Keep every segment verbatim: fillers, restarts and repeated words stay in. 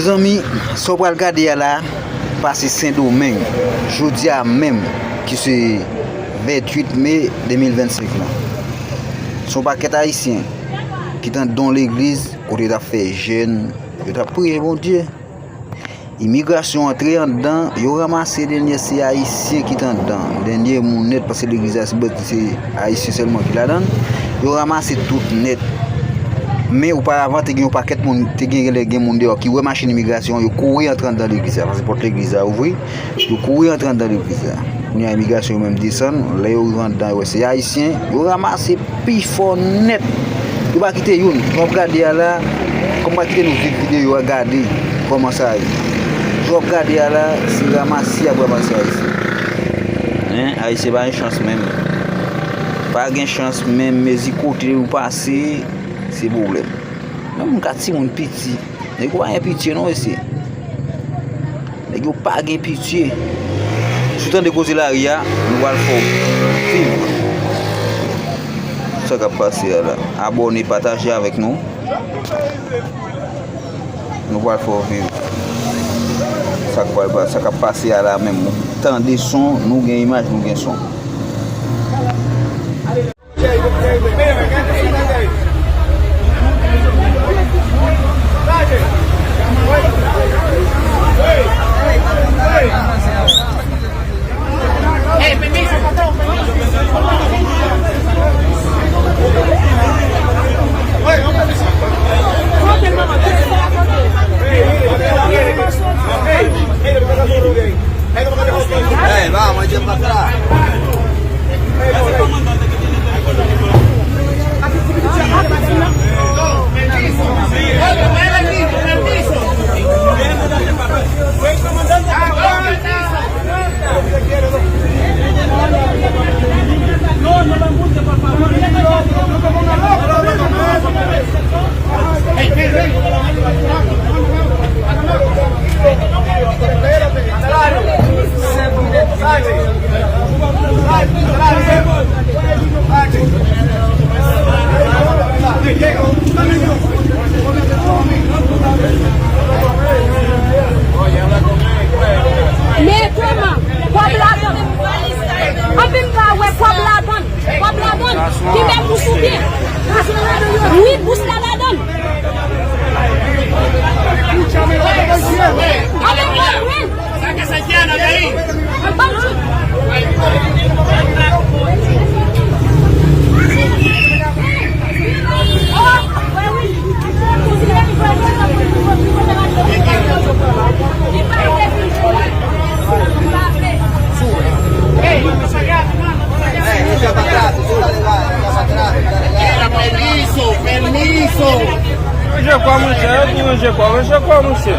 Mezanmi, sa w pral gade a la, pase Sendomeng, jodi a menm, ki se venntuit me de mil vennsenk lan. Se yon pakèt Ayisyen ki t anndan yon legliz kote yo t ap fè jèn, yo t ap priye Bondye. Imigrasyon antre anndan, yo ranmase dènye se Ayisyen ki t anndan. Dènye moun nèt, paske legliz la se, se Ayisyen sèlman ki ladan l. Yo ranmase tout nèt. Men oparavan, te gen yon pakèt moun, te gen, gen lè gen moun deyò ki wè machin imigrasyon, yo kouri antre anndan legliz la, paske pòt legliz la ouvri, yo kouri antre anndan legliz la. Kounye a, imigrasyon yo menm desann, lè yo rive anndan, yo wè se Ayisyen, yo ranmase pi fò nèt. Yo pa kite youn. Jan w ap gade a la, kòm w pa kite nou viv videyo a, gade kòman sa ye. Jan w ap gade a la, se ranmase y ap ranmase Ayisyen. Hein, Ayisyen pa gen chans menm. Pa gen chans menm, mezi kote ou pase, se pwoblèm. Menm moun ka timoun piti. Nèg yo pa gen pitye non, mesye. Nèg yo pa gen pitye. Si w tande koze lari a, nou pral fè w viv sa k ap pase a la. Abòne, pataje avèk nou. Nou pral fè w viv sa k pral pa-, sa k ap pase a la menm. Tande son, nou gen imaj, nou gen son. Hey, va, mwen di m pa tra. Men kòman? Kòb ladan. Anpil pa wè kòb ladan. Kòb ladan. Ki bèl bous ou byen. Wi, bous la ladan. Anpil pa wè. Pèmiso, pèmiso. Ranje kwa, monchè, yo di ranje kwa, ranje kwa, monchè.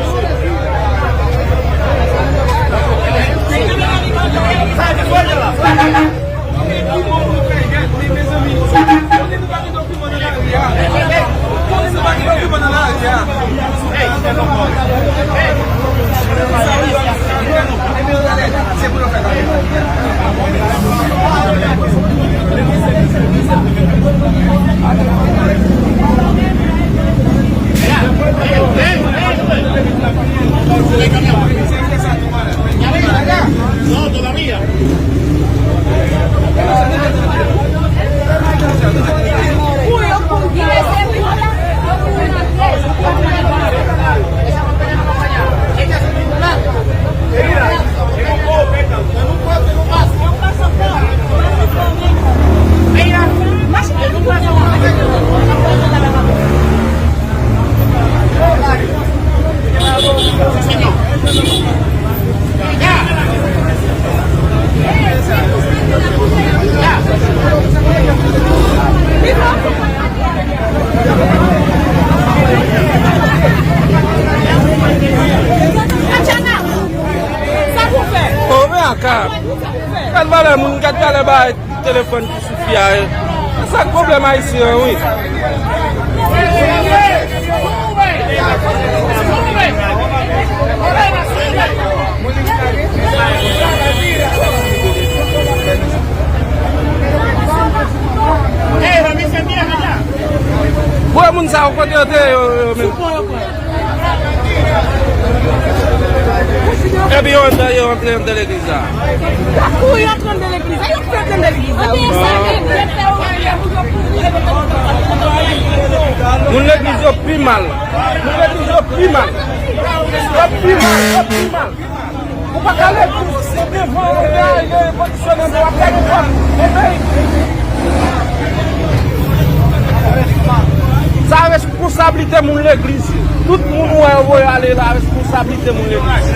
Sa pou fè? O, men aka. Gad valè moun, gad valè bagay telefòn ki sou fi a. Se sa k pwoblèm ayisyen an, wi. Voye moun sa yo kote yo te ye, yo, yo menm. Sou pon yo pran. Epi yo antre, yo antre anndan legliz la. Yo kouri antre anndan legliz la. Yo kouri antre anndan legliz la. Moun legliz yo pi mal. Moun legliz yo pi mal. Yo pi mal, yo pi mal. Ou pa ka legliz, se devan ou te ale, revolisyonnen nou ap gade ou pa. Sa responsabilite moun legliz. Tout moun ou wè yo voye ale la, responsabilite moun legliz.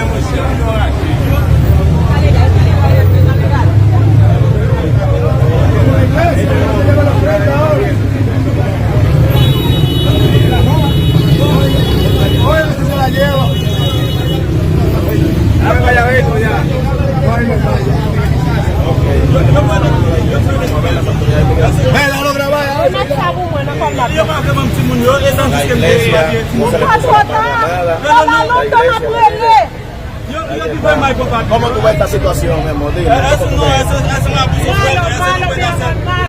Yo pa vreman timoun yo, e tandis ke m te sou papye. Ou pa twò ta. Yo pa lontan m ap rele. Yo, yo ki fè may papa. Kòman nou wè ta sitiyasyon an menm, André? Èske nou, èske